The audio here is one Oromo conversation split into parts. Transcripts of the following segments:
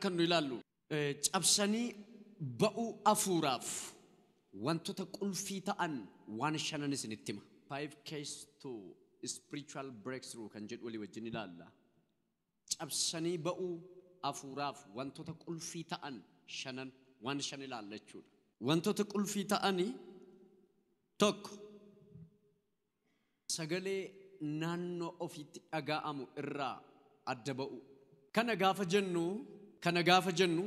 Har'a kan nu ilaallu cabsanii ba'uu afuuraaf wantoota qulfii ta'an waan shanan isinitti hima. 5 keys to spiritual breakthrough kan jedhu walii wajjin ilaalla. Cabsanii ba'uu afuuraaf wantoota qulfii ta'an shanan waan shan ilaalla jechuudha. Wantoota qulfii ta'anii tokko sagalee naannoo ofiitti dhaga'amu irraa adda ba'u. Kana gaafa jennu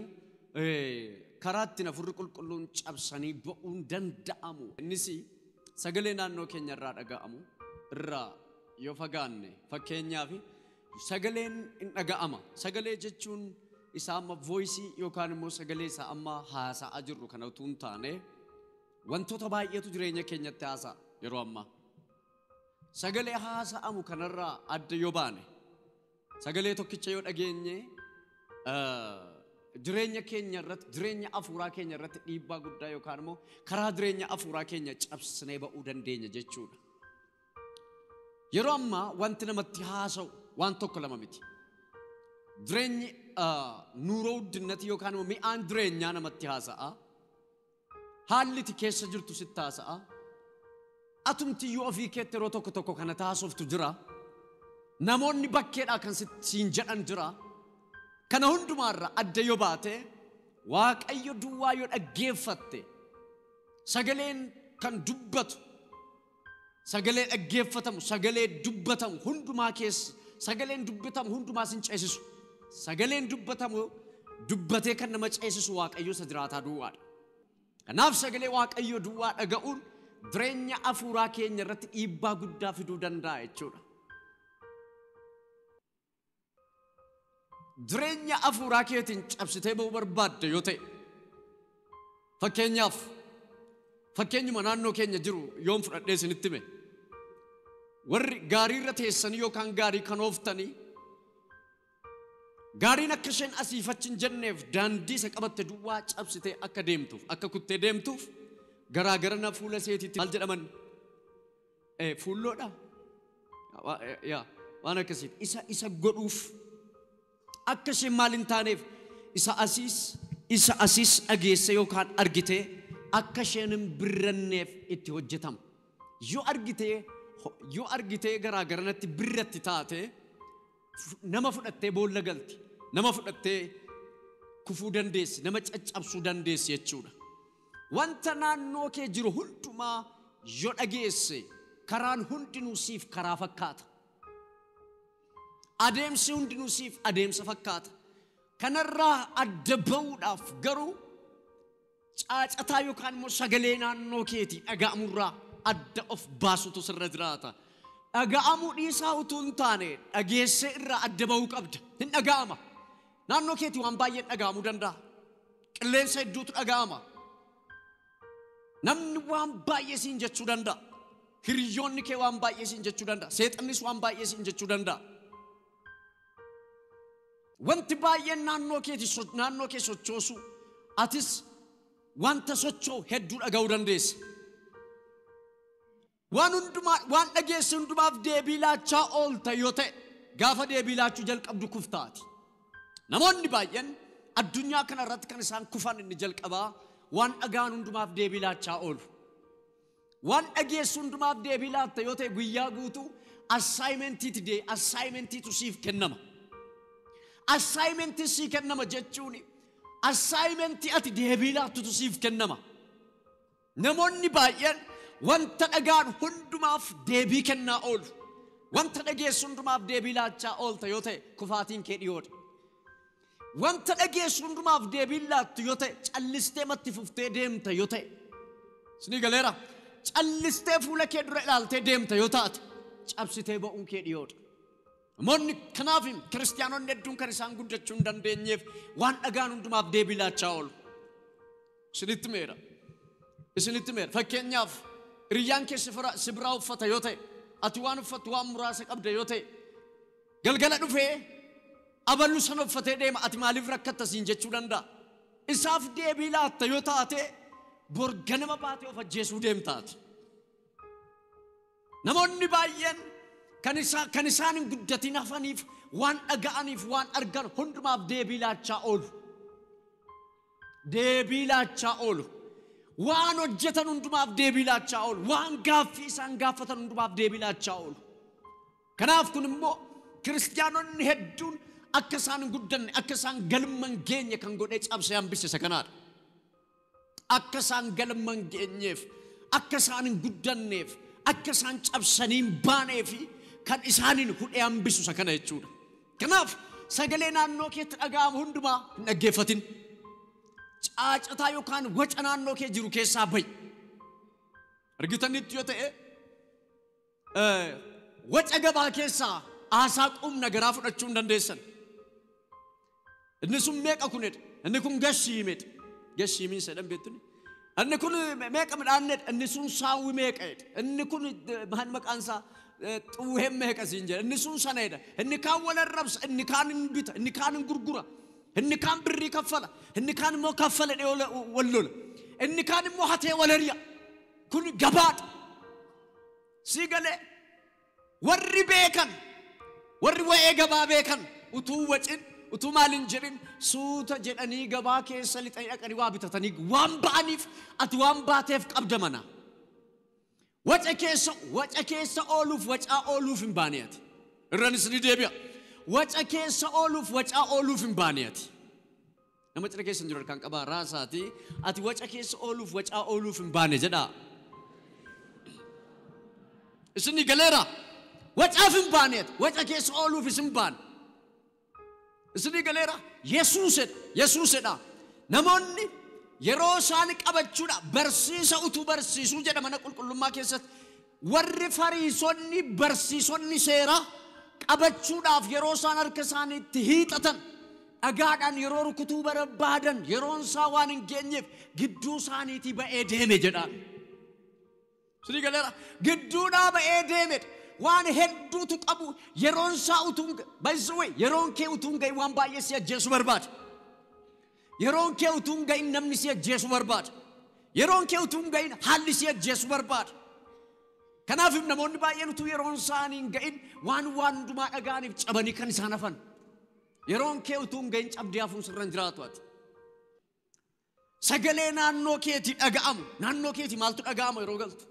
karaa ittiin hafuurri qulqulluun cabsanii ba'uun danda'amu. Innis sagalee naannoo keenya irraa dhaga'amu irraa yoo fagaanne, fakkeenyaaf sagaleen hin dhaga'ama. Sagalee jechuun isa amma voice yookaan immoo sagalee isa amma haasa'aa jirru kana utuu hin taane wantoota baay'eetu jireenya keenyatti haasa'a yeroo ammaa. Sagalee haasa'amu kanarraa adda yoo baane, sagalee tokkicha yoo dhageenye, jireenya keenya irratti, jireenya afuuraa keenya irratti dhiibbaa guddaa yookaan immoo karaa jireenya afuuraa keenya cabsinee ba'uu dandeenya jechuudha. Yeroo ammaa wanti namatti haasa'u waan tokko lama miti. Jireenyi nuuroo guddinati yookaan immoo mi'aan jireenyaa namatti haasa'a. Haalli ati keessa jirtu sitti haasa'a. Atumtiyyuu ofii keetti yeroo tokko tokko kana taasoftu jira. Namoonni bakkeedhaa kan siin jedhan jira. Kana hundumaarra adda yoo baate, Waaqayyo duwwaa yoo dhaggeeffatte, sagaleen kan dubbatu, sagalee dhaggeeffatamu, sagalee dubbatamu hundumaa keessa, sagaleen dubbatamu hundumaa sin ceesisu. Sagaleen dubbatamu dubbatee kan nama ceesisu Waaqayyo isa jiraataa duwwaadha. Kanaaf sagalee Waaqayyo duwwaa dhaga'uun jireenya afuuraa keenya irratti dhiibbaa guddaa fiduu danda'a jechuudha. Jireenya afuuraa keetiin cabsitee ba'uu barbaadde yoo ta'e, fakkeenyaaf fakkeenyuma naannoo keenya jiru yoon fudhadhee isinitti hime, warri gaariirra teessanii yookaan gaarii kan ooftanii, gaariin akka isheen asiif achi hin jenneef daandii isa qabatte duwwaa cabsitee akka deemtuuf, akka kuttee deemtuuf garaagarana fuula seetiitti maal jedhaman, fuulloodha yaa waan akkasiiti, isa godhuuf akka isheen maal hin taaneef isa asiis dhageesse yookaan argite akka isheen hin birranneef itti hojjetama. Yoo argitee garaagaranatti birratti taate, nama fudhattee boolla galti, nama fudhattee kufuu dandeessi, nama caccabsuu dandeessi jechuudha. Wanta naannoo kee jiru hundumaa yoo dhageesse, karaan hundinuu siif karaa fakkaata. Adeemsi hundinuu siif adeemsa fakkaata. Kanarraa adda ba'uudhaaf garuu caacataa yookaan immoo sagalee naannoo keetii dhaga'amurraa adda of baasutu sirra jiraata. Dhaga'amuu dhiisaa utuu hin taane dhageessee irraa adda ba'uu qabda. Hin dhaga'ama. Naannoo keetii waan baay'een dhaga'amuu danda'a. Qilleensa hedduutu dhaga'ama. Namni waan baay'ee siin jechuu danda'a. Hiriyoonni kee waan baay'ee siin jechuu danda'a. Seexannis waan baay'ee siin jechuu danda'a. Wanti baay'een naannoo keetii naannoo kee sochoosu, atis wanta socho'u hedduu dhaga'uu dandeessa. Waan hundumaa waan dhageesse hundumaaf deebii laachaa oolta yoo ta'e, gaafa deebii laachuu jalqabdu kuftaati. Namoonni baay'een addunyaa kana irratti kan isaan kufan inni jalqabaa waan dhaga'an hundumaaf deebii laachaa oolu. Waan dhageessu hundumaaf deebii laatta yoo ta'e, guyyaa guutuu assignmentiitu siif kennama. Assignmentii sii kennama jechuun assignmentii ati deebii laattutu siif kennama. Namoonni baay'een wanta dhagaan hundumaaf deebii kennaa oolu. Wanta dhageessu hundumaaf deebii laachaa oolta yoo ta'e, kufaatiin kee dhiyoodha. Wanta dhageessu hundumaaf deebii laattu yoo ta'e, callistee matti fuftee deemta yoo ta'e, isinii galeera, callistee fuula kee dura ilaaltee deemta yoo taate, cabsitee ba'uun kee dhiyoodha. Namoonni kanaaf kiristaanonni hedduun kan isaan guddachuu hin dandeenyeef waan dhagaan hundumaaf deebii laachaa oolu. Isinitti meera. Isinitti meera. Fakkeenyaaf hiriyyaan kee si biraa uffata yoo ta'e, ati waan uffattu waan muraasa qabda yoo ta'e, galgala dhufee aballu sana uffatee deema, ati maaliif rakkatta siin jechuu danda'a. Isaaf deebii laatta yoo taate, bor ganama baatee of ajjeesuu deemtaati. Namoonni baay'een kan isaan hin guddatin hafaniif waan dhaga'aniif waan argan hundumaaf deebii laachaa oolu. Deebii laachaa oolu. Waan hojjetan hundumaaf deebii laachaa oolu. Waan gaaffii isaan gaafatan hundumaaf deebii laachaa oolu. Kanaaf kun immoo kiristiyaanonni hedduun akka isaan hin guddanne, akka isaan galma hin geenye kan godhee cabsee hambise isa kanaadha. Akka isaan galma hin geenyeef, akka isaan hin guddanneef, akka isaan cabsanii hin baanee fi kan isaaniin hudhee hambisu isa kana jechuudha. Kanaaf sagalee naannoo keetti dhaga'amu hundumaa hin dhaggeeffatin. Caacataa yookaan waca naannoo kee jiru keessaa ba'i. Argitanitti yoo ta'e waca gabaa keessaa haasaa qubna garaa fudhachuu hin dandeessan. Inni sun meeqa kunedha? Inni kun gashiimedha. Gashiimiin sedhan beektuni. Inni kun meeqa midhaannedha? Inni sun saawwi meeqa'edha? Inni kun maal maqaan isaa xuwween meeqa siin jedha? Inni sun sana'edha. Inni kaan wal arrabsa, inni kaan hin bita, inni kaan hin gurgura. Inni kaan birrii kaffala, inni kaan immoo kaffala dhee wal lola. Inni kaan immoo hatee wal ari'a. Kun gabaadha. Sii galee warri beekan, warri waa'ee gabaa beekan utuu wacin, utuu maal hin jedhin suuta jedhanii gabaa keessa lixanii dhaqanii waa bitatanii waan ba'aniif ati waan baateef qabda mana. Waca keessa ooluuf wacaa ooluuf hin baane ati. Irranis ni deebi'a. Waca keessa ooluuf wacaa ooluuf hin baane ati. Nama cina keessa hin jiru harkaan qabaa raasaati. Ati waca keessa ooluuf wacaa ooluuf hin baane jedhaa. Isinni galeera. Wacaaf hin baane ati. Waca keessa ooluuf isin baane. Isinni galeera. Yesuusedha. Yesuusedha. Namoonni yeroo isaan qabachuudha barsiisa utuu barsiisuu jedha mana qulqullummaa keessatti warri fariisonni barsiisonni seeraa qabachuudhaaf yeroo isaan harka isaaniitti hiixatan dhagaadhaan yeroo rukutuu barbaadan yeroon isaa waan hin geenyeef gidduu isaaniitii ba'ee deeme jedhaan. Isinii galeera. Gidduudhaa ba'ee deemedha. Waan hedduutu qabu yeroon isaa utuu hin yeroon kee utuu hin gahin waan baay'ee si ajjeesuu barbaada. Yeroon kee utuu hin gahin namni si ajjeesuu barbaada. Yeroon kee utuu hin gahin haalli si ajjeesuu barbaada. Kanaaf namoonni baay'een utuu yeroon isaanii hin ga'in waan hundumaa dhaga'aniif cabanii kan isaan hafan. Yeroon kee utuu hin ga'in cabdee hafuun sirra hin jiraatu ati. Sagalee naannoo keetii dhaga'amu. Naannoo keetii maaltu dhaga'ama yeroo galtu?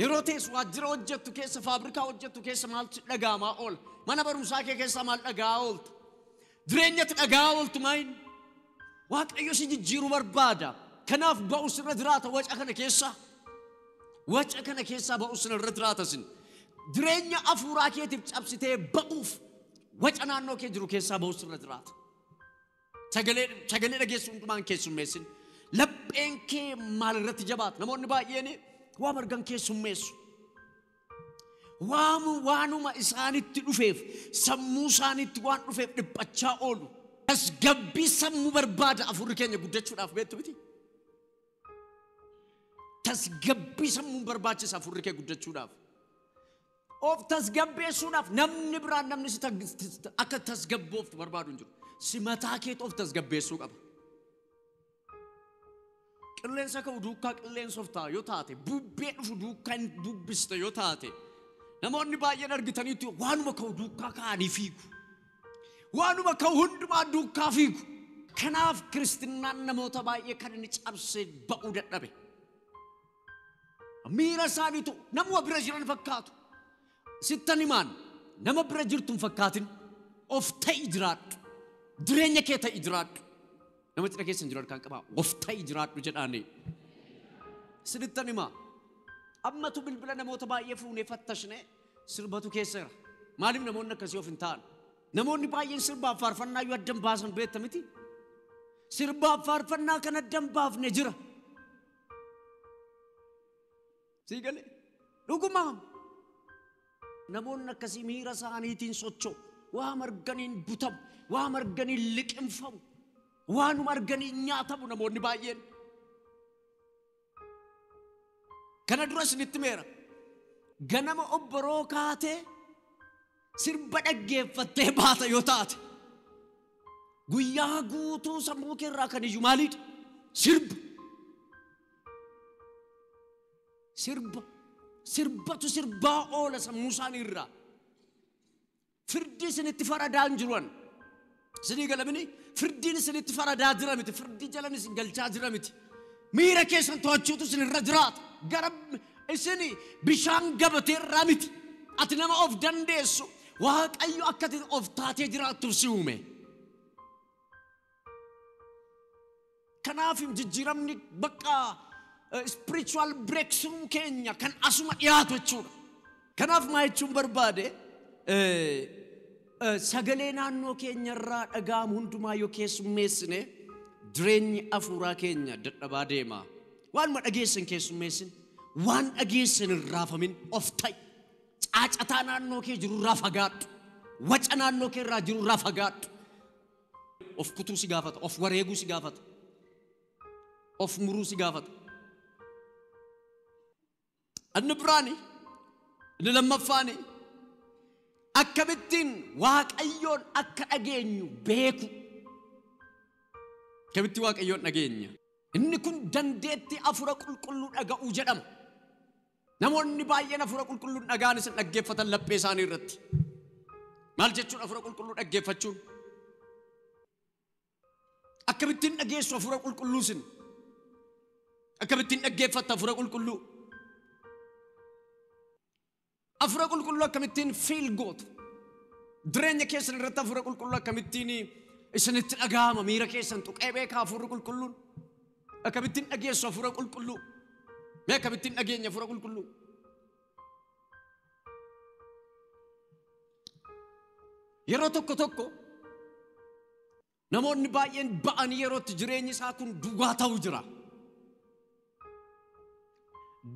Yeroo teessu waajjira hojjettu keessa, faabrikaa hojjettu keessa maaltu dhaga'amaa oola? Mana barumsaa kee keessaa maal dhaga'aa oolta? Jireenyatti dhaga'aa ooltu maayin? Waaqayyo si jijjiiruu barbaada. Kanaaf ba'u sirra jiraata waca kana keessaa. Waca kana keessaa ba'u sirra jiraata sin. Jireenya afuuraa keetiif cabsitee ba'uuf waca naannoo kee jiru keessaa ba'u sirra jiraata. Sagalee dhageessu hundumaan keessummeessin. Lapheen kee maal irratti jabaata? Namoonni baay'een waan argan keessummeessu. Waanuma isaanitti dhufeef sammuu isaanitti waan dhufeef dhiphachaa oolu. Tasgabbii sammuu barbaada afuurri keenya guddachuudhaaf beektu miti. Tasgabbii sammuu barbaachisa afuurri kee guddachuudhaaf. Of tasgabbeessuudhaaf namni biraan namni si akka tasgabbooftu barbaadu hin jiru. Si mataa keetu of tasgabbeessuu qaba. Qilleensa ka'u duukaa qilleensa of ta'a yoo taate, bubbee dhufu duukaa hin bubbiste yoo taate, namoonni baay'een argitaniitu waanuma ka'u duukaa ka'anii fiigu. Waanuma ka'u hundumaa duukaa fiigu. Kanaaf kiristinnaan namoota baay'ee kan inni cabsee ba'uu dadhabe. Miira isaaniitu namuma bira jiran fakkaatu. Sittan himaan nama bira jirtu hin fakkaatin. Of ta'i jiraadhu. Jireenya kee ta'i jiraadhu. Nama cina keessa hin jiru harkaan qabaa. Of ta'i jiraadhu jedhaani. Sittan himaa. Ammatu bilbila namoota baay'ee fuunee fattashne sirbatu keessa jira. Maaliif namoonni akkasii of hin ta'an? Namoonni baay'een sirbaaf faarfannaa yoo addan baasan beekta miti? Sirbaaf faarfannaa kan addan baafne jira. Sii galee dhugumaa namoonni akkasii miira isaaniitiin socho'u. Waan arganiin butamu, waan arganiin liqimfamu, waanuma arganiin nyaatamu namoonni baay'een. Kana dura isinitti meera. Ganama obboroo kaatee sirba dhaggeeffattee baata yoo taate guyyaa guutuu sammuu kee irraa kan iyyuu maaliidha? Sirba. Sirba. Sirbatu sirbaa oola sammuu isaanii irraa. Firdi isinitti faradaan jiruan. Isinii galamini firdiin isinitti faradaa jira miti, firdii jalan isin galchaa jira miti. Miira keessan to'achuutu isin irra jiraata. Gara isin bishaan gabatee irraa miti. Ati nama of dandeessu Waaqayyo akka ati of taatee jiraattuuf si uume. Kanaaf jijjiiramni bakka spiritual breakthrough keenya kan asuma dhiyaatu jechuudha. Kanaaf maa jechuun barbaade sagalee naannoo keenya irraa dhaga'amu hundumaa yoo keessummeessine jireenyi afuuraa keenya dadhabaa deema. Waanuma dhageessan keessummeessin, waan dhageessan hin raafamin of ta'i. Caacataa naannoo kee jiru irraa fagaadhu. Waca naannoo kee irraa jiru irraa fagaadhu. Of kutuu si gaafata, of wareeguu si gaafata, of muruu si gaafata. Inni biraani, inni lammaffaani akkamittiin Waaqayyoon akka dhageenyu beeku. Akkamitti Waaqayyoon dhageenya? Inni kun dandeettii Hafuura Qulqulluu dhaga'uu jedhama. Namoonni baay'een Hafuura Qulqulluun dhagaan isin dhaggeeffatan laphee isaanii irratti. Maal jechuun Hafuura Qulqulluu dhaggeeffachuun? Akkamittiin dhageessu Hafuura Qulqulluu isin? Akkamittiin dhaggeeffatta Hafuura Qulqulluu? Hafuura Qulqulluu akkamittiin fiil gootu? Jireenya keessan irratti Hafuura Qulqulluu akkamittiin isinitti dhaga'ama? Miira keessan tuqee beekaa Hafuurri Qulqulluun? Akkamittiin dhageessu Hafuura Qulqulluu? Mee akkamittiin dhageenya Hafuura Qulqulluu? Yeroo tokko tokko namoonni baay'een ba'anii yerootti jireenyi isaa kun duwwaa ta'uu jira.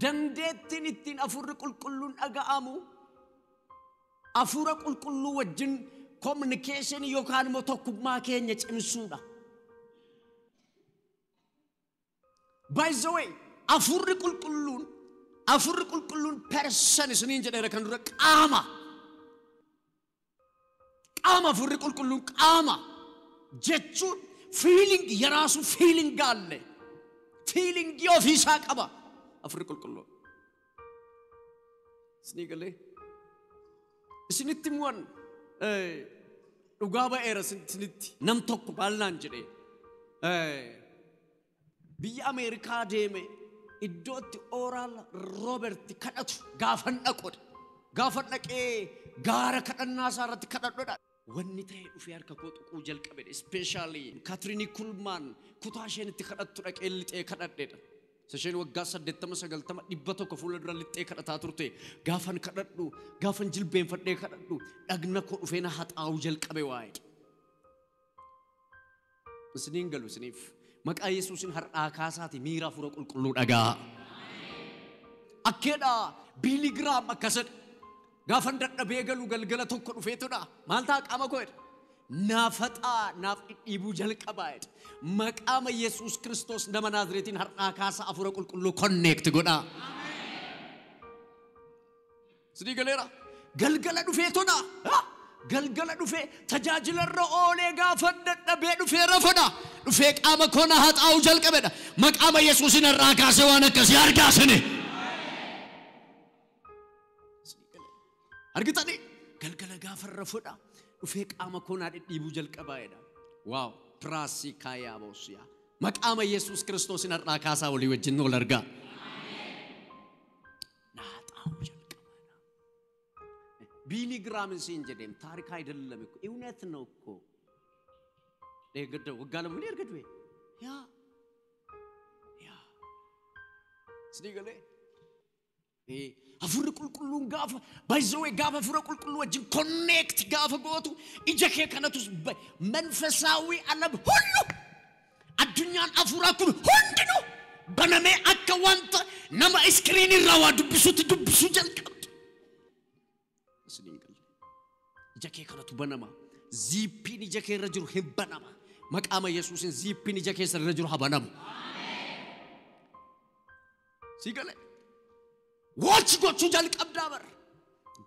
Dandeettiin ittiin Hafuurri Qulqulluun dhaga'amu Hafuura Qulqulluu wajjin communication yookaan immoo tokkummaa keenya cimsuudha. By the way, Hafuurri Qulqulluun person isiniin jedheera kan dura qaama. Qaama Hafuurri Qulqulluun qaama jechuun feeling yeraasu feeling gaalle. Feeling ofiisaa qaba. Hafuurri Qulqulluun. Isinii galee? Isinitti mu'an dhugaa ba'eera isinitti. Nam tokko baalnaan jedhee biyya Ameerikaa deeme iddootti Oral Roberts kadhatu gaafan dhaqodha. Gaafan dhaqee gaara kadhannaa isaa irratti kadhadhodha. Wanni ta'e dhufee harka koo tuquu jalqabedha. Especially Katrin Kuhlman kutaa isheen itti kadhattu dhaqee lixee kadhadhedha. Isheen waggaa 80 90 100 fuula dura lixee kadhataa turte. Gaafan kadhadhu, gaafan jilbeenfadhee kadhadhu, dhagna koo dhufee na haxaa'uu jalqabe waa'ee. Isiniin galu isiniif. Maqaa Yesuusin har'aa kaasaati miira Hafuura Qulqulluu dhagaa. Akkeedha Billy Graham akkasidha. Gaafan dadhabee galu galgala tokko dhufeetudha. Maal ta'a qaama koo jedha. Naafaxaa naaf dhidhiibuu jalqabaa jedha. Maqaama Yesuus Kiristoos nama Naazreetiin har'aa kaasa Hafuura Qulqulluu connect godhaa. Isinii galeera. Galgala dhufeetudha. Galgala dhufee tajaajila irra oolee gaafa dadhabee dhufee rafadha. Dhufee qaama koo na haxaa'uu jalqabedha. Maqaama Yesuusin har'aa kaasee waan akkasii argaa isini. Argitanii galgala gaafa rafadha. Dhufee qaama koo na dhidhiibuu jalqabaa jedha. Waaw piraasii kaayaa boosiyaa. Maqaama Yesuus Kiristoosin har'aa kaasaa walii wajjin ol argaa. Na haxaa'uu jalqabaa. Billy Graham siin jedheem ታሪክ አይደለም እኮ እውነት ነው እኮ። ለገደ ወጋለ ምን ይርገዱ ያ ያ ስዲገለ Hafuurri Qulqulluun gaafa by the way gaafa Hafuura Qulqulluu wajjin connect gaafa gootu ija kee kanatus መንፈሳዊ ዓለም ሁሉ addunyaan hafuuraa kun hundinuu banamee akka wanta nama iskiriinii irraa waa dubbisuutti dubbisuu jalqabdu. Isiniin galle. Ija kee kanatu banama. Ziippiin ija kee irra jiru hin banama. Maqaama Yesuusin ziippiin ija keessa irra jiru haa banamu. Sii galee. Watch gochuu jalqabdaa bara.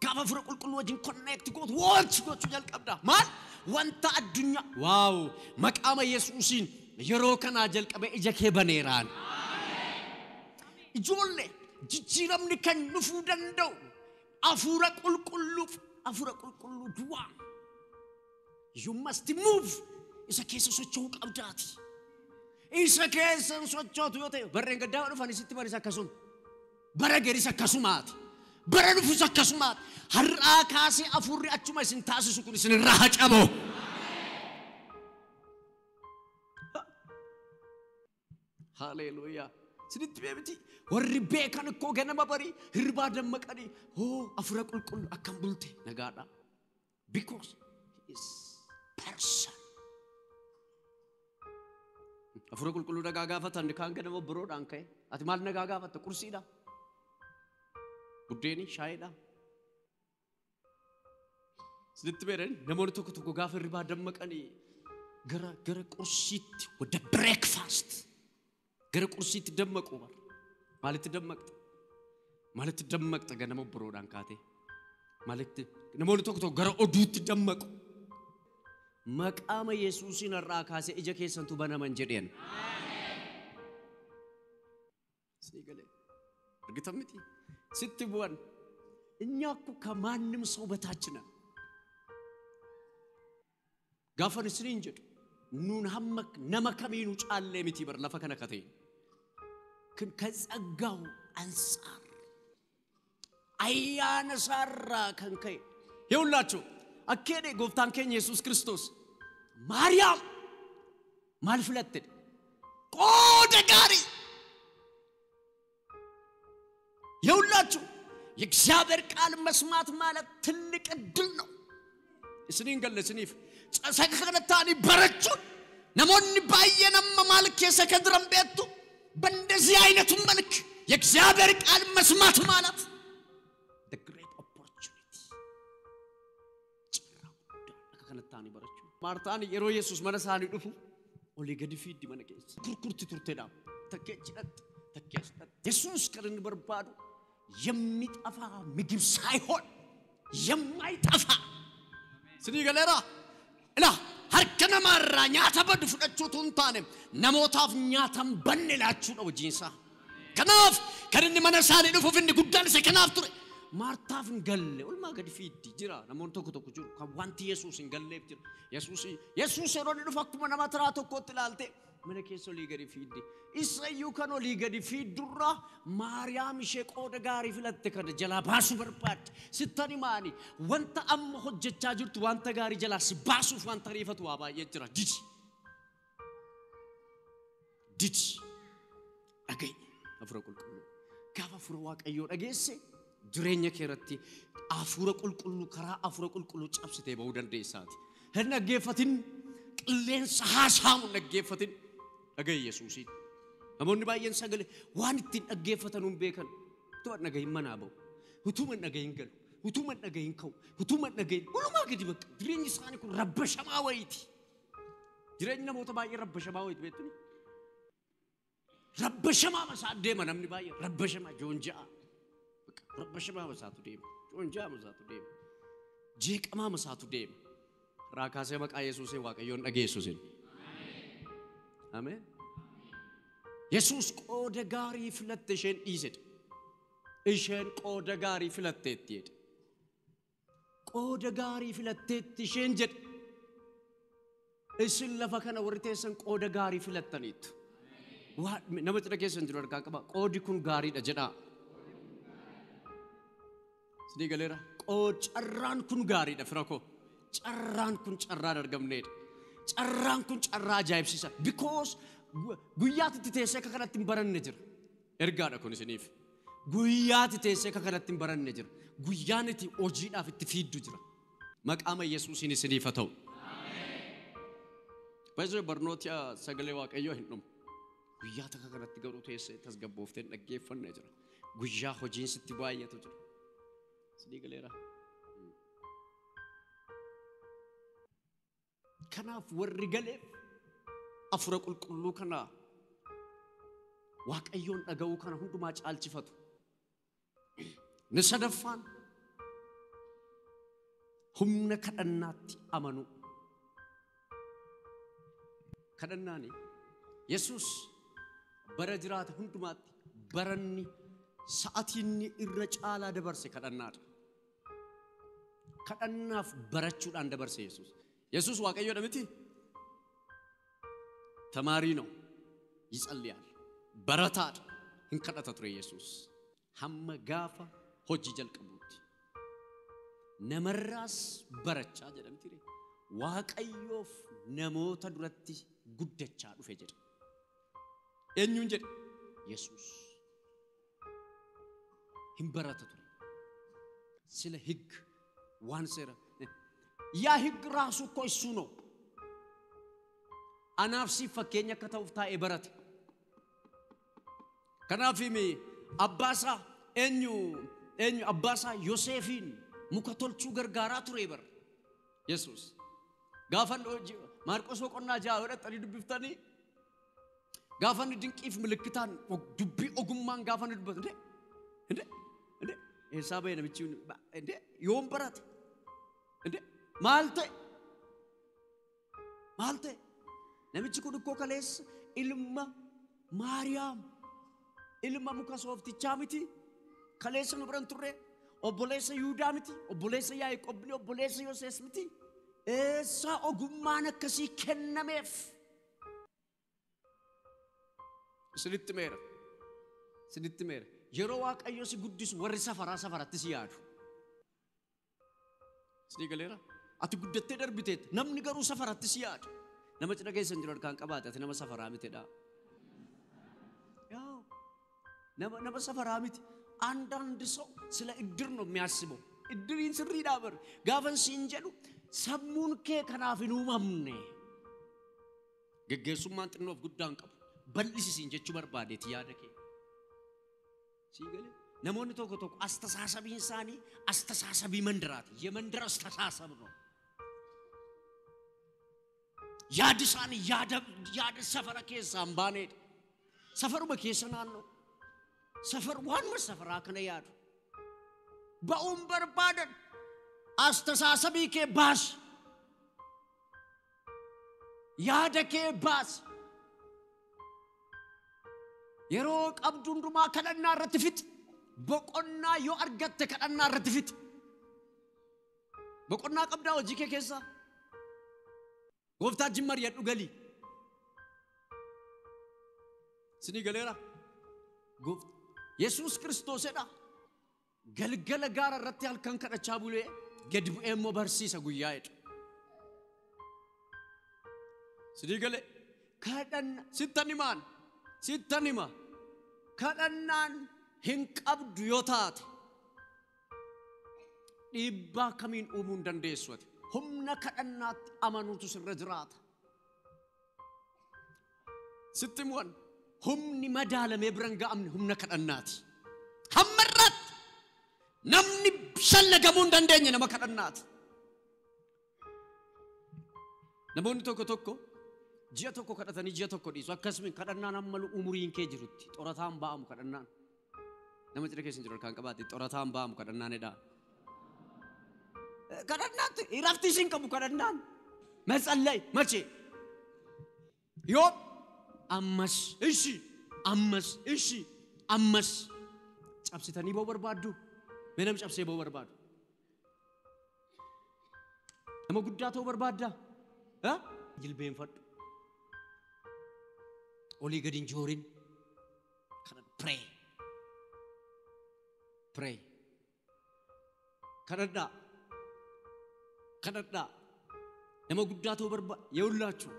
Gaafa Hafuura Qulqulluu wajjin connect gootu watch gochuu jalqabdaa. Maal? Wanta addunyaa. Waaw! Maqaama Yesuusiin yeroo kanaa jalqabee ija kee baneeraan. Ijoollee jijjiiramni kan dhufuu danda'u Hafuura Qulqulluuf Hafuura Qulqulluu duwwaa. You must move. Isa keessa socho'uu qabdaati. Isa keessa sochootu yoo ta'e barreen gaddaa dhufan isitti baris akkasuma. Bara geris akkasumaati. Bara dhufus akkasumaati. Har'aa kaasee hafuurri achuma isin taasisu kun isin irraa haa cabu. Haleluuyaa. Isinitti beemti. Warri beekan ikkoo ganama barii hirribaa dammaqanii hoo hafuura qulqulluu akkam bulte nagaadha. Because he is person. Hafuura qulqulluu nagaa gaafatan kaan ganama biroodhaan ka'e. Ati maal nagaa gaafatta? Qursiidha. Buddeeni shaayiidha. Isinitti beeran namoonni tokko tokko gaafa hirribaa dammaqanii gara qursiitti wada breakfast gara qursiitti dammaqu bar. Maalitti dammaqxa? Maalitti dammaqxa ganama biroodhaan kaate? Maalitti namoonni tokko tokko gara oduutti dammaqu. Maqaama Yesuusiin har'aa kaasee ija keessantu banaman jedheen. Sii galee argitan miti sitti bu'an. እኛ እኮ ከማንም ሰው በታች ነን። Gaafan isiniin jedhu nuun hamma nama kamiinuu caallee miti bar lafa kana katee ግን ከጸጋው አንጻር ayyaana isaarraa kan ka'e ይኸውላችሁ akkeedhe gooftaan keenya Yesuus Kiristoos Maariyaam maal filatte? Qooda gaarii. ይኸውላችሁ የእግዚአብሔር ቃል መስማት ማለት ትልቅ እድል ነው። Isiniin galle isiniif saka kanatti barachuun namoonni baay'een amma maal keessa kan jiran beektu በእንደዚህ አይነቱ መልክ የእግዚአብሔር ቃል መስማት ማለት the great opportunity. Carraa guddaa akka kanatti barachuu. Maartaan yeroo Yesuus mana isaanii dhufu olii gadi fiiddi mana keessa kurkurti turteedha. Takkee cidhatti takkee as dhatti. Yesuus kan inni barbaadu የሚጠፋ ምግብ ሳይሆን የማይጠፋ Sinii galeera. Ilaa harka namaarraa nyaata badu fudhachuutu hin taane namootaaf nyaata hin banne laachuudha hojiinsaa. Kanaaf kan inni mana isaanii dhufuuf inni guddaan isa kanaaf ture. Maartaaf hin galle olmaa gadi fiiddi jira namoonni tokko tokko jiru kan wanti Yesuus hin galleef jira. Yesuus yeroo inni dhufu akkuma nama taraa tokkootti ilaalte mana keessa olii gadi fiiddi. Isayyuu kan olii gadi fiiddurraa Maariyaam ishee qooda gaarii filatte kana jalaa baasuu barbaadde. Sittan himaani wanta amma hojjechaa jirtu wanta gaarii jalaa si baasuuf wanta ariifatu waa baay'ee jira. Didi. Didi. Dhaga'i hafuura qulqulluu. Gaafa hafuura Waaqayyoo dhageesse jireenya kee irratti hafuura qulqulluu karaa hafuura qulqulluu cabsitee ba'uu dandeessaati. Hin dhaggeeffatin qilleensa haasaamu hin dhaggeeffatin. Dhaga'i Yesuusiin. Namoonni baay'een sagalee waan ittiin dhaggeeffatan hin beekan. Utuma dhagahin manaa ba'u. Utuma dhagahin galu. Utuma dhagahin ka'u. Utuma dhagahin walumaa gadi bakka jireenyi isaanii kun rabbashamaa wayiiti. Jireenyi namoota baay'ee rabbashamaa wayiiti beektuni. Rabbashamaa masaa deema namni baay'ee rabbashamaa joonja'a. Rabbashamaa masaatu deema. Joonja'a masaatu deema. Jeeqamaa masaatu deema. Irraa kaasee maqaa Yesuusiin Waaqayyoon dhageessuusin. Ameen. Yesuus qooda gaarii filatte isheen dhiisedha. Isheen qooda gaarii filatteetti jedhe. Qooda gaarii filatteetti isheen jedhe. Isin lafa kana warri teessan qooda gaarii filattaniittu. Nama cina keessan jiru harkaa qaba. Qoodi kun gaariidha jedhaa. Sinii galeera. Carraan kun gaariidha fira koo. Carraan kun carraan argamneedha. Carraan kun carraa ajaa'ibsiisa. Because guyyaatti teessee akka kanatti hin baranne jira. Ergaadha kun isiniif. Guyyaatti teessee akka kanatti hin baranne jira. Guyyaan itti hojiidhaaf itti fiiddu jira. Maqaama Yesuusiin isiniif haa ta'u. Baay'ee barnoota sagalee Waaqayyoo hin dhumu. Guyyaa takka kanatti garuu teessee tasgabbooftee hin dhaggeeffanne jira. Guyyaa hojiin sitti baay'atu jira. Sinii galeera. Kanaaf warri galeef hafuura qulqulluu kana Waaqayyoon dhaga'uu kana hundumaa caalchifatu. Inni sadaffaan humna kadhannaatti amanuu. Kadhannaani Yesuus bara jiraate hundumaatti baranni sa'aatiin irra caalaa dabarse kadhannaadha. Kadhannaaf barachuudhaan dabarse Yesuus. Yesuus Waaqayyoodha miti? ተማሪ ነው፣ ይጸልያል፣ barataadha, hin kadhata ture Yesuus. Hamma gaafa hojii jalqabuutti. Namarraas barachaa jedhamti ree. Waaqayyoof namoota duratti guddachaa dhufe jedha. Eenyuun jedhe? Yesuus. Hin barata ture. ስለ ህግ ዋን ሴራ ያ ህግ ራሱ እኮ እሱ ነው። Anaaf siif fakkeenya akka ta'uuf taa'ee barate. Kanaaf himi abbaasaa eenyu eenyu abbaasaa Yoseefiin muka tolchuu gargaaraa ture bar. Yesuus gaafa Maarqos boqonnaa 6 godhatanii dubbiftanii gaafa inni dinqiif milikkitaan dubbii ogummaan gaafa inni dubbatu እንዴ እንዴ እንዴ eessaa ba'e namichi እንዴ yoom barate እንዴ maal ta'e maal ta'e namichi kun ikkoo kaleessa ilma Maariyaam ilma muka sooftichaa miti kaleessa nu biran turre obboleessa Yihudaa miti obboleessa Yaaqoob obboleessa Yosees miti eessaa ogummaan akkasii kennameef. Isinitti meera isinitti meera yeroo Waaqayyo si guddisu warri safaraa safaratti si yaadu. Isinii galeera ati guddattee darbiteet namni garuu safaratti si yaadu. Nama cina keessa hin jiru harkaan qabaate ati nama safaraa mitidha. ያው nama safaraa miti. አንዳንድ ሰው ስለ እድር ነው የሚያስበው። እድሪን ስሪidha bar gaafan siin jedhu sammuun kee kanaaf hin uumamne. Geggeessummaan xinnoof guddaan qabu bal'isi siin jechuu barbaadeeti yaada kee. Sii galee namoonni tokko tokko አስተሳሰቢin isaanii አስተሳሰbii mandaraati. የመንደር አስተሳሰብ ነው። Yaadi isaanii yaada safara keessaa hin baanedha. Safaruma keessa naannoo. Safar waanuma safaraa kana yaadu. Ba'uun barbaadan አስተሳሰbii kee baasi. Yaada kee baasi. Yeroo qabdu hundumaa kadhannaa irratti fixi. Boqonnaa yoo argatte kadhannaa irratti fixi. Boqonnaa qabdaa hojii kee keessaa. Gooftaa wajjin mari'adhu galii. Isinii galeera? Yesuus Kiristoosidha. Galgala gaara irratti halkan kadhachaa bulee gadi bu'ee immoo barsiisa guyyaa jedha. Isinii galee kadhanna sittan himaan sittan hima kadhannaan hin qabdu yoo taate dhiibbaa kamiin uumuu hin dandeessu ati. Humna kadhannaatti amanuutu sirra jiraata. Sitti himuun humni madaalamee bira hin ga'amne humna kadhannaati. Hamma irratti namni shallagamuu hin dandeenye nama kadhannaati. Namoonni tokko tokko ji'a tokko kadhatanii ji'a tokko dhiisu. Akkasumas kadhannaan amma umuriin kee jirutti xorataan ba'amu kadhannaan. Nama cina keessa hin jiru harkaan qabaate xorataan ba'amu kadhannaan jedhaa. Kadhannaatti rafti isin qabu kadhannaan. መጸለይ መቼ ዮም ammas እሺ ammas እሺ ammas cabsitanii ba'uu barbaaddu. Mee nama cabsee ba'uu barbaadu? Nama guddaa ta'uu barbaaddaa? Jilbeenfadhu. Olii gadi hin joorin. Pray. Pray. Kadhadhaa. Kadhadhaa. Nama guddaa ta'uu barbaadu. Yehullaችሁ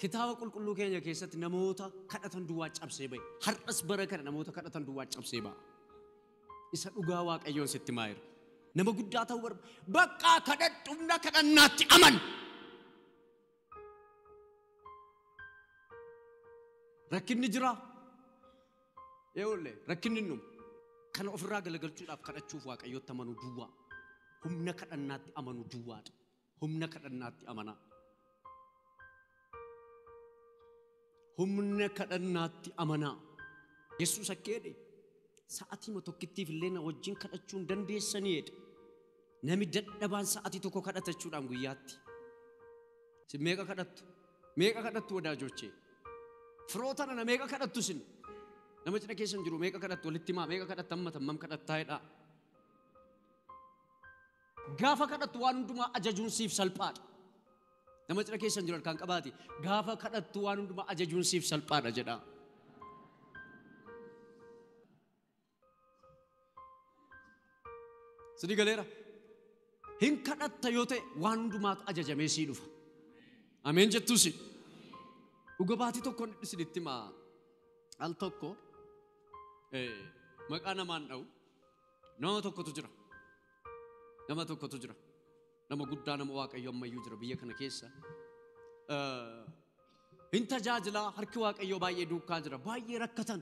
kitaaba qulqulluu keenya keessatti namoota kadhatan duwwaa cabsee ba'e. Har'as bara kana namoota kadhatan duwwaa cabsee ba'a. Isa dhugaa Waaqayyoon sitti maayira. Nama guddaa ta'uu barbaadu. Bakka kadhadhu humna kadhannaatti aman. Rakkinni jira. Yehulle rakkinni numa. Kana ofirraa galagalchuudhaaf kadhachuuf Waaqayyootti amanuu duwwaa. Humna kadhannaatti amanuu duwwaadha. Humna kadhannaatti amanaa. Humna kadhannaatti amanaa. Yesuus akka jedhe sa'aatii tokkittiif illee na wajjin kadhachuu hin dandeessanii jedhe. Namni dadhabaan sa'aatii tokko kadhatachuudhaan guyyaatti. Isin meeqa kadhattu? Meeqa kadhattu wadaajochee? Firoota nana meeqa kadhattu isin? Nama cina keessa hin jiru meeqa kadhattu? Walitti himaa meeqa kadhatta amma tammam kadhattaa jedhaa. Gaafa kadhattu waan hundumaa ajajuun siif salphaadha. Nama cina keessan jiru harkaan qabaati. Gaafa kadhattu waan hundumaa ajajuun siif salphaadha jedha. Sidii galeera. Hin kadhatta yoo ta'e waan hundumaatu ajajamee sii dhufa. Ameen jettuusi. Dhuga baatii tokko isinitti himaa. Al tokko maqaa namaan dha'u nama tokkotu jira. Nama tokkotu jira. Nama guddaa nama Waaqayyo ammayyuu jira biyya kana keessa. Hin tajaajilaa harki Waaqayyoo baay'ee duukaa jira. Baay'ee rakkatan.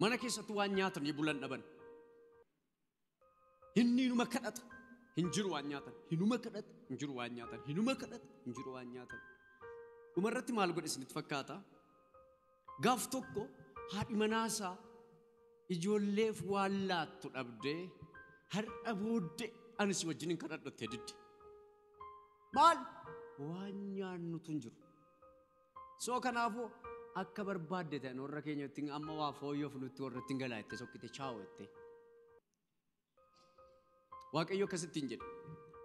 Mana keessatti waan nyaatan bulan dhaban. Inni hinuma kadhata. Hin jiru waan nyaatan. Hinuma kadhata. Hin jiru waan nyaatan. Hinuma kadhata. Hin jiru waan nyaatan. Dhumarratti maal godhe isinitti fakkaata? Gaaf tokko haadhi manaasaa ijoolleef waan laattu dhabdee har'a booddee ani si wajjin hin kadhadhattee didde. Maal? Waan nyaannutu hin jiru. Soo kanaafuu akka barbaadde ta'an warra keenyatti amma waa fooyyoof nutti warra ittiin galaa jettee sokkite chaa'u jettee. Waaqayyo akkasitti hin jedhe.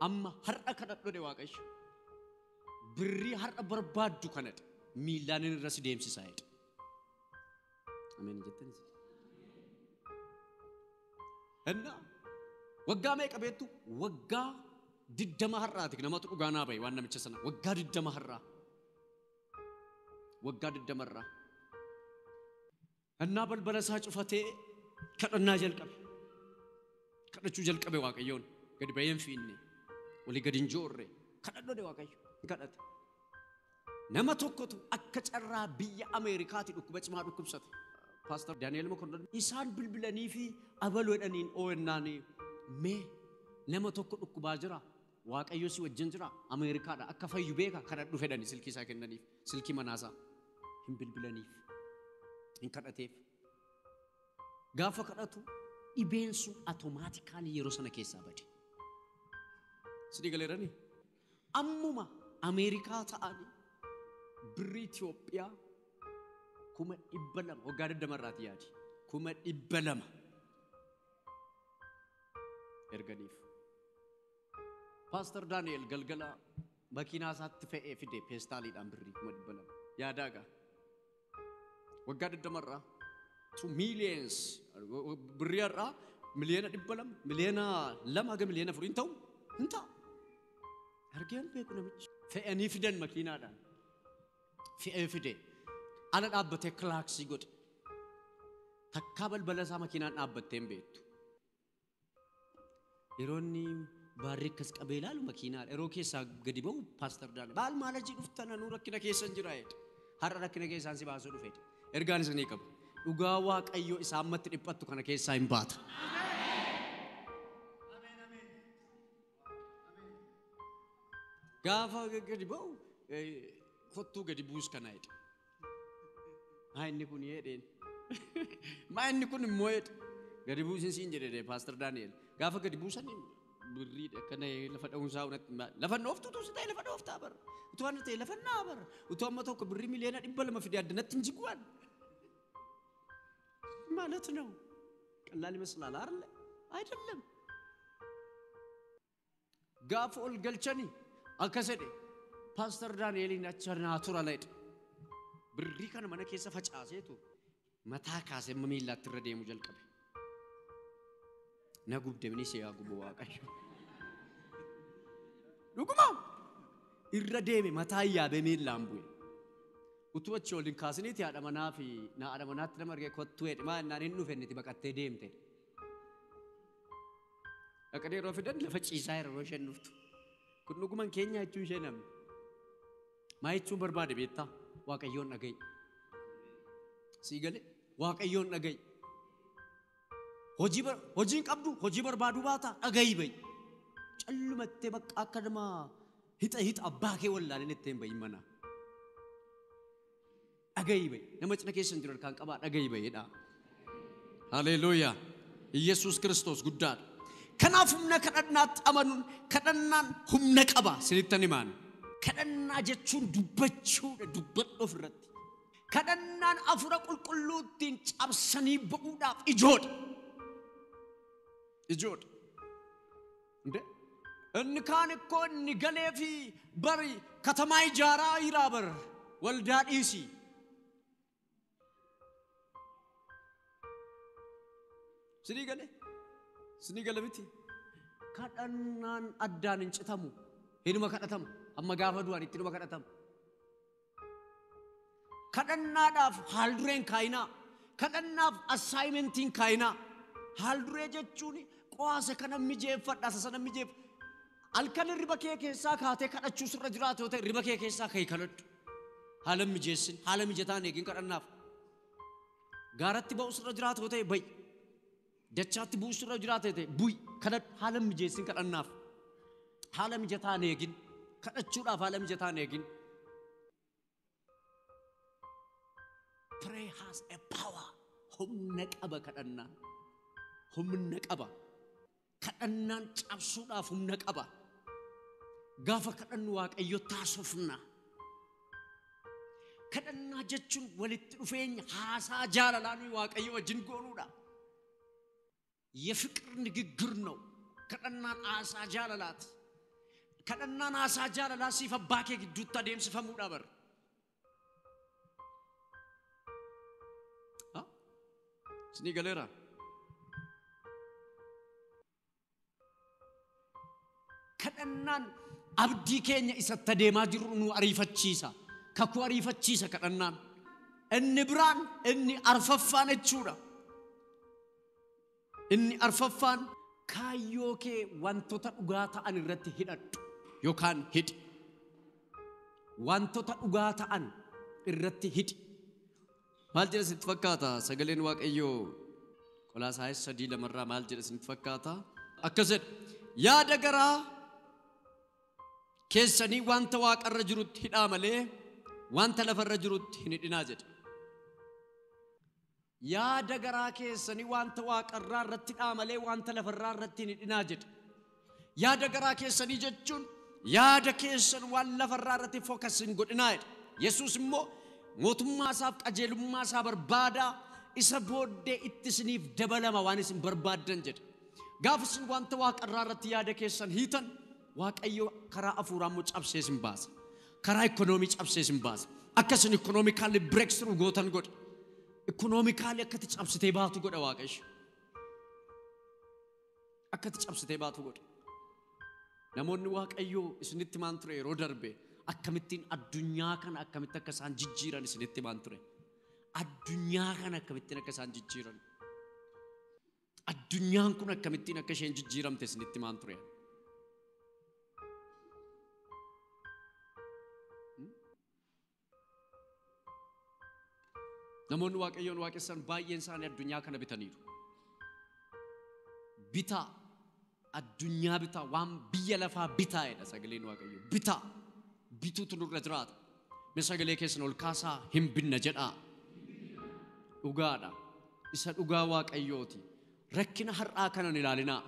Amma har'a kadhadhu Waaqayyo. Birrii har'a barbaaddu kanadha. Miillaan irra si deemsisaa jedhe. Ameen jettanis. Innaa waggaa meeqa beektu? Waggaa 20 har'aati. Namatu dhugaa naa bahe waan namicha sana. Waggaa 20 har'aa. Waggaa 20 har'aa. Innaa balbala isaa cufatee kadhannaa jalqabe. Kadhachuu jalqabe Waaqayyoon. Gadi bahee hin fiinne. Walii gadi hin joorre. Kadhadhu Waaqayyo. Kadhate. Nama tokkotu akka carraa biyya Ameerikaatti dhukkuba cimaa dhukkubsate. Pastor Daniel Mokonnon isaan bilbilanii fi abaluu jedhaniin oo'ennaanii mee nama tokko dhukkubaa jira. Waaqayyo si wajjin jira. Ameerikaadha. Akka fayyu beeka kadhadhu fedhani silkii isaa kennaniif. Silkii manaasaa hin bilbilaniif. Hin kadhateef. Gaafa kadhatu dhibeen sun automaatikaalii yeroo sana keessaa bade. Sidii galeeranii? Ammuma Ameerikaa ta'anii birrii Itoophiyaa 200,000 waggaa 20 irraati yaadi. 200,000 erganiif. Pastor Daniel galgala makiinaa isaatti fe'ee fide peestaaliidhaan birrii 200,000. Yaadaa gaa. Waggaa 20 irraa 2 millions birrii irraa 200,000 2,000,000 haga 4,000,000 hin ta'u hin ta'u. Argeen beeku namichi. Fe'anii fidan makiinaadhaan. Fe'ee fide. Ala dhaabbatee kilaaksii godhe. Takkaa balbala isaa makiinaan dhaabbattee hin beektu. Yeroo inni baarri akkas qabee ilaalu makiinaadha. Yeroo keessaa gadi ba'u Pastor Daani'el. Baal maal achi dhuftan anuu rakkina keessa hin jira jedhe. Har'a rakkina keessaan si baasuu dhufe. Ergaan isinii qabu. Dhugaa Waaqayyoo isaa ammatti dhiphattu kana keessaa hin baata. Gaafa gadi ba'u kottuu gadi buus kana jedhe. Maa inni kun jedheen. Maa inni kun immoo jedhe. Gadi buusin siin jedhe Pastor Daniel. Gaafa gadi buusan birrii akkana lafa dha'uunsaa lafa dhooftu tuusi ta'e lafa dhooftaa bara. Utuu waan ta'e lafa naa bara. Utuu amma tokko birrii 200,000,000 fide addanatti hin jiguwan. ማለት ነው። ቀላል ይመስላል አይደል? አይደለም። Gaafa ol galchanii akkas jedhe Pastor Daani'eliin achi naa tura jedhe. Birrii kana mana keessa facaaseetu mataa kaasee amma miillaatti irra deemu jalqabe. Na gubde minis yaa gubu Waaqayyo. Dhuguma irra deeme mataa yaabee miillaan bu'e. Utuu achi ol hin kaasiniiti haadha manaa fi haadha manaatti nama argee kottuu jedhe maal naan hin dhufe inni baqattee deemte. Dhaqanii yeroo fidan lafa ciisaa yeroo isheen dhuftu. Kun dhuguman keenya jechuun ishee namni. Maa jechuun barbaade beektaa? Waaqayyoon dhaga'i. Sii galee Waaqayyoon dhaga'i. Hojiin qabdu hojii barbaaduu baata dhaga'i ba'i. Callumattee bakka akka nama hixa hixa abbaa kee wallaaleen ittiin ba'i mana. Dhaga'i ba'i. Nama cina keessa hin jiru harkaan qabaa dhaga'i ba'iidha. Haleluuyaa. Iyyasuus Kiristoos guddaadha. Kanaaf humna kadhannaatti amanuun kadhannaan humna qaba sinittan himaan. Kadhannaa jechuun dubbachuudha dubbadhu ofirratti. Kadhannaan hafuura qulqulluuttiin cabsanii ba'uudhaaf ijoodha. Ijoodha. Inde Inni kaan ikkoo inni galee fi bari katamaa ijaaraa jiraa bar waldaa dhiisii. Sinii galee? Sinii gala miti? Kadhannaan addaan hin citamu. Hinuma kadhatama. Amma gaafa du'an itti hinuma kadhatama. Kadhannaadhaaf haal dureen kaayinaa. Kadhannaaf assaayimentiin kaayinaa. Haal duree jechuun qo'aasa kana mijeeffadha, isa sana mijeeffadha. Halkan hirriba kee keessaa kaatee kadhachuu sirra jiraatu yoo ta'e hirriba kee keessaa ka'ii kadhadhu. Haala mijeessin, haala mijataan eegin kadhannaaf. Gaaratti ba'uu sirra jiraatu yoo ta'e ba'i. Dachaatti bu'uu sirra jiraatu yoo ta'e bu'i. Kadhadhu, haala mijeessin kadhannaaf. Haala mijataan eegin. Kadhachuudhaaf haala mijataan eegin. Prayer has a power. Humna qaba kadhannaan. Humna qaba. Kadhannaan cabsuudhaaf humna qaba. Gaafa kadhannu Waaqayyo taasifna. Kadhannaa jechuun walitti dhufeenya haasaa jaalalaa nuyi Waaqayyo wajjin goonuudha. የፍቅር ንግግር ነው። Kadhannaan haasaa jaalalaati. Kadhannaan haasaa jaalalaa siif abbaa kee gidduutti adeemsifamuudha bar. Isinii galeera? Kadhannaan abdii keenya isatti adeemaa jirru nu ariifachiisa. Kakuu ariifachiisa kadhannaan. Inni biraan inni arfaffaan jechuudha. Inni arfaffaan kaayyoo kee wantoota dhugaa ta'an irratti hidhadhu yookaan hidhi. Wantoota dhugaa ta'an irratti hidhi. Maal jedha isinitti fakkaata? Sagaleen Waaqayyoo Qolaasaayis 3:2 maal jedha isinitti fakkaata? Akkas jedha. Yaada garaa keessanii wanta waaqarra jirutti hidhaa malee wanta lafarra jirutti hin hidhinaa jedha. Yaada garaa keessanii wanta waaqarraa irratti hidhaa malee wanta lafarraa irratti hin hidhinaa jedha. Yaada garaa keessanii jechuun yaada keessan waan lafarraa irratti focus hin godhinaa jedha. Yesuus immoo mootummaa isaaf qajeelummaa isaa barbaadaa isa booddee itti isiniif dabalama waan isin barbaaddan jedha. Gaafa isin wanta waaqarraa irratti yaada keessan hiitan Waaqayyo karaa hafuuraa immoo cabsee isin baasa. Karaa ikoonoomii cabsee isin baasa. Akka isin economically breakthrough gootan godha. Economically akka itti cabsitee baatu godha Waaqayyo. Akka itti cabsitee baatu godha. Namoonni Waaqayyoo isinitti maan ture yeroo darbe akkamittiin addunyaa kana akkamitti akka isaan jijjiiran isinitti maan ture. Addunyaa kana akkamittiin akka isaan jijjiiran. Addunyaan kun akkamittiin akka isheen jijjiiramte isinitti maan ture. Namoonni Waaqayyoon waaqessan baay'een isaanii addunyaa kana bitaniiru. Bitaa, addunyaa bitaa, waan biyya lafaa bitaa jedha sagaleen Waaqayyoo. Bitaa, bituutu nurra jiraata. Mee sagalee keessan ol kaasaa hin binna jedhaa. Dhugaadha. Isa dhugaa Waaqayyooti. Rakkina har'aa kana hin ilaalinaa.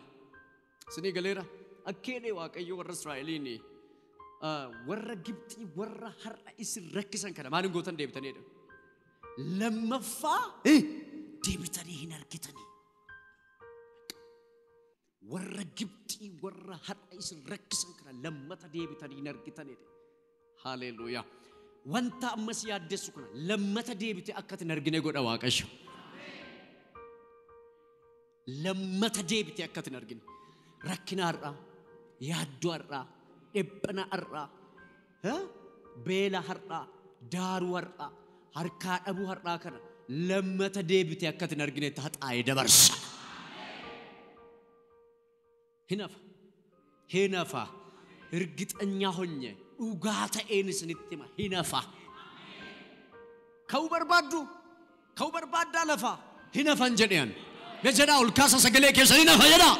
Isinii galeera? Akkeedhee Waaqayyo warra Israa'eliin warra Gibxii warra har'a isin rakkisan kana maal hin gootan deebitaniidha. Lammaffaa deebitanii hin argitanii. Warra Gibxii warra har'a isin rakkisan kana lammata deebitanii hin argitanidha. Haleluuyaa. Wanta ammas yaaddessu kana lammata deebitee akka hin argine godha Waaqayyo. Lammata deebitee akka hin argine. Rakkina har'aa, yaaddoo har'aa, dhiphina har'aa, beela har'aa, daaruu har'aa, harkaa dhabuu har'aa kana lammata deebitee akka hin arginetti haxaa'ee dabarsa. Hinafa. Hinafa. እርግጠኛ ሆኜ dhugaa ta'een isinitti hima hinafa. Ka'uu barbaaddu? Ka'uu barbaaddaa lafaa? Hinafan jedheen. Mee jedhaa ol kaasa sagalee keessan hinafa jedhaa.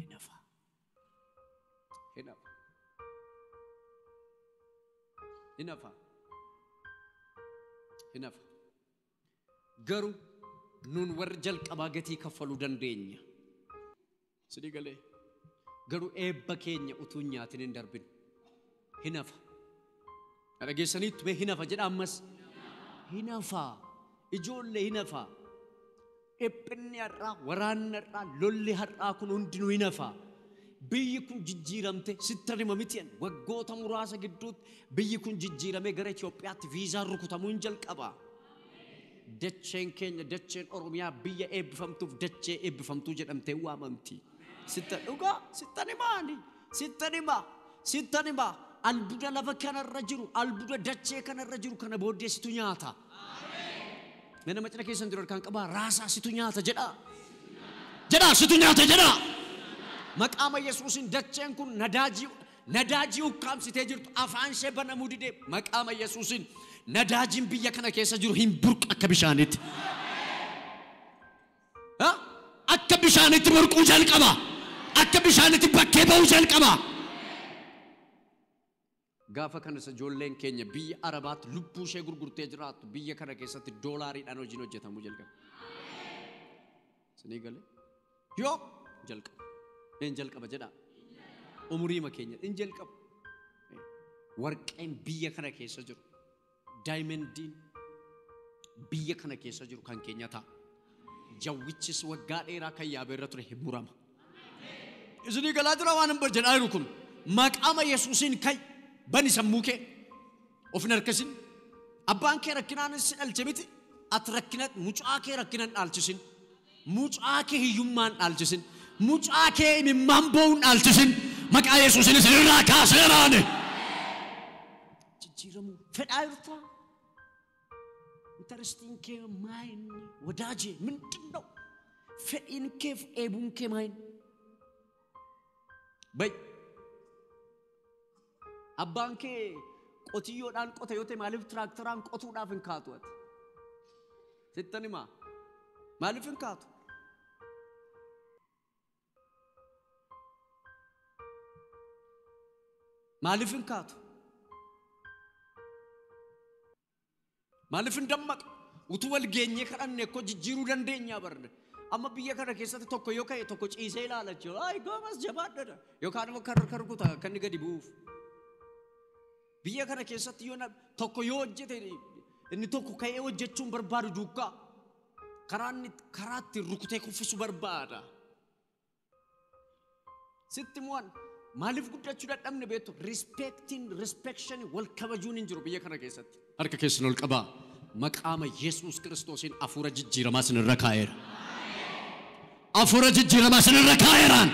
Hinafa. Hinafa. Hinafa. Hinafa. Garuu nuun warri jalqabaa gatii kaffaluu dandeenya. Sidii galee. Garuu eebba keenya utuu hin nyaatin hin darbin. Hinafa. Dhageessaniittu mee hinafa jedha ammas. Hinafa. Ijoollee hinafa. Dhiphinni har'aa, waraanni har'aa, lolli har'aa kun hundinuu hin hafa. Biyyi kun jijjiiramte sittan hima miti waggoota muraasa gidduutti biyyi kun jijjiiramee gara Itoophiyaatti viizaan rukutamuu hin jalqaba. Dacheen keenya dacheen Oromiyaa biyya eebbifamtuuf dachee eebbifamtuu jedhamtee waamamti. Sittan dhugaa sittan himaani sittan himaa sittan himaa albuuda lafa kanarra jiru albuuda dachee kanarra jiru kana booddee situ nyaata. Nama cina keessan jiru harkaan qabaa raasaa situ nyaata jedhaa. Jedhaa situ nyaata jedhaa. Maqaama Yesuusin dacheen kun nadaajii ukkaamsitee jirtu afaan ishee banamuu didee maqaama Yesuusin nadaajiin biyya kana keessa jiru hin burqu akka bishaanitti. Akka bishaanitti burquu jalqaba. Akka bishaanitti bakkee ba'uu jalqaba. Gaafa kanas ijoolleen keenya biyya Arabaatti lubbuu ishee gurgurtee jiraattu biyya kana keessatti doolaariidhaan hojiin hojjetamuu jalqaba. Isinii galee? Yoo jalqaba. Een jalqaba jedhaa. Umuriima keenya in jalqaba. Warqeen biyya kana keessa jiru, daayimendiin biyya kana keessa jiru kan keenya ta'a. Jawwichis waggaa dheeraa kan yaabee irra ture hin murama. Isinii galaa jira waan hin jedhaa jiru kun maqaama Yesuusiin kai bani sammuu kee of hin harkisin. Abbaan kee rakkinaan si dhalche miti ati rakkina mucaa kee rakkinaan dhaalchisin. Mucaa kee hiyyummaan dhaalchisin. Mucaa kee imimmaan boo'uun dhaalchisin. Maqaa Yesuusiin isinirraa kaaseeraani. Jijjiiramuu fedhaa jirtaa? Intarestiin kee maayinni wadaajee ምንድን ነው? Fedhiin kee fi dheebuun kee maayinni? Bay abbaan kee qotiyyoodhaan qote yoo ta'e maaliif tiraaktaraan qotuudhaaf hin kaatu ati? Sittan himaa maaliif hin kaatu? Maaliif hin kaatu? Maaliif hin dammaqu? Utuu wal geenyee kadhanne koo jijjiiruu dandeenya barne. Amma biyya kana keessatti tokko yoo ka'e tokko ciisee ilaala jechuudha. Ay goomas jabaadha. Yookaan immoo kan rukuta kan inni gadi bu'uuf. Biyya kana keessatti yoo tokko yoo hojjete inni tokko ka'ee hojjechuun barbaadu duukaa. Karaa itti rukutee kuffisu barbaada. Sitti mu'an maaliif guddachuu dadhabne beektu? Rispeektiin rispeekshinii wal kabajuun hin jiru biyya kana keessatti. Harka keessan ol qabaa. Maqaama Yesuus Kiristoosiin hafuura jijjiiramaa isinirra kaa'eera. Hafuura jijjiiramaa isinirra kaa'eeraan.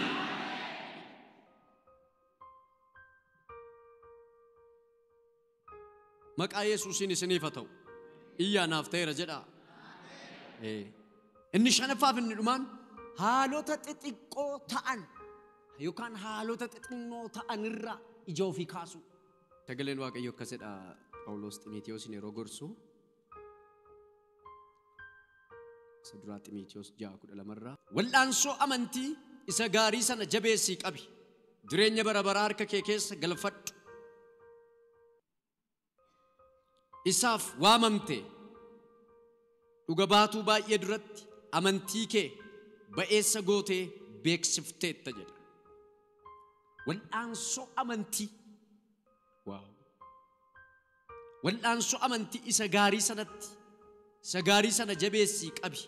Maqaa Yesuusiin isiniif haa ta'u. Iyyaa naaf ta'eera jedhaa. Inni shanaffaaf inni dhumaan haalota xixiqqoo ta'an yookaan haalota xixinnoo ta'an irraa ija ofii kaasu. Sagaleen Waaqayyoo akkas jedha Phaawulos Ximotewosiin yeroo gorsu. Isa duraa Ximotewos 6:12 irraa. Wal'aansoo amantii isa gaarii sana jabeessii qabi. Jireenya bara baraa harka kee keessa galfadhu. Isaaf waamamte dhuga baatuu baay'ee duratti amantii kee ba'eessa gootee beeksifteetta jedha. Wal'aansoo amantii. Waaw. Wal'aansoo amantii isa gaarii sanatti isa gaarii sana jabeessii qabi.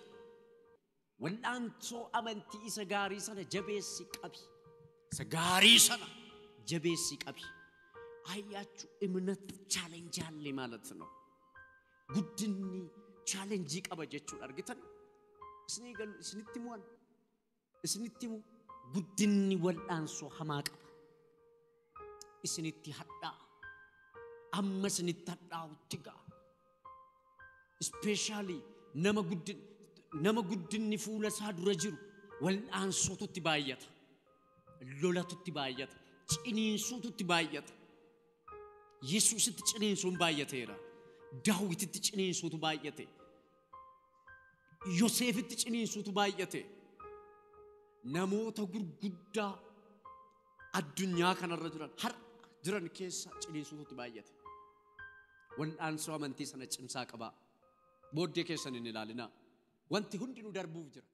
Wal'aansoo amantii isa gaarii sana jabeessii qabi. Isa gaarii sana jabeessii qabi. አያችሁ እምነት challenge አለ ማለት ነው። Guddinni challenge qaba jechuudha argitan. Isinitti himuun isinitti himu guddinni wal'aansoo hamaa qaba. Isinitti hadhaa amma isinitti hadhaa'utti ga'a. Ispeeshaalii nama guddinni fuula isaa dura jiru wal'aansootutti baay'ata. Lolatutti baay'ata. Ciniinsuututti baay'ata. Yesuusitti ciniinsuun baay'ateera. Daawititti ciniinsuutu baay'ate. Yoseefitti ciniinsuutu baay'ate. Namoota gurguddaa addunyaa kanarra jiran har'a jiran keessa ciniinsuutu baay'ate. Wal'aansoo amantii sana cimsaa qabaa. Booddee keessan hin ilaalinaa. Wanti hundinuu darbuuf jira.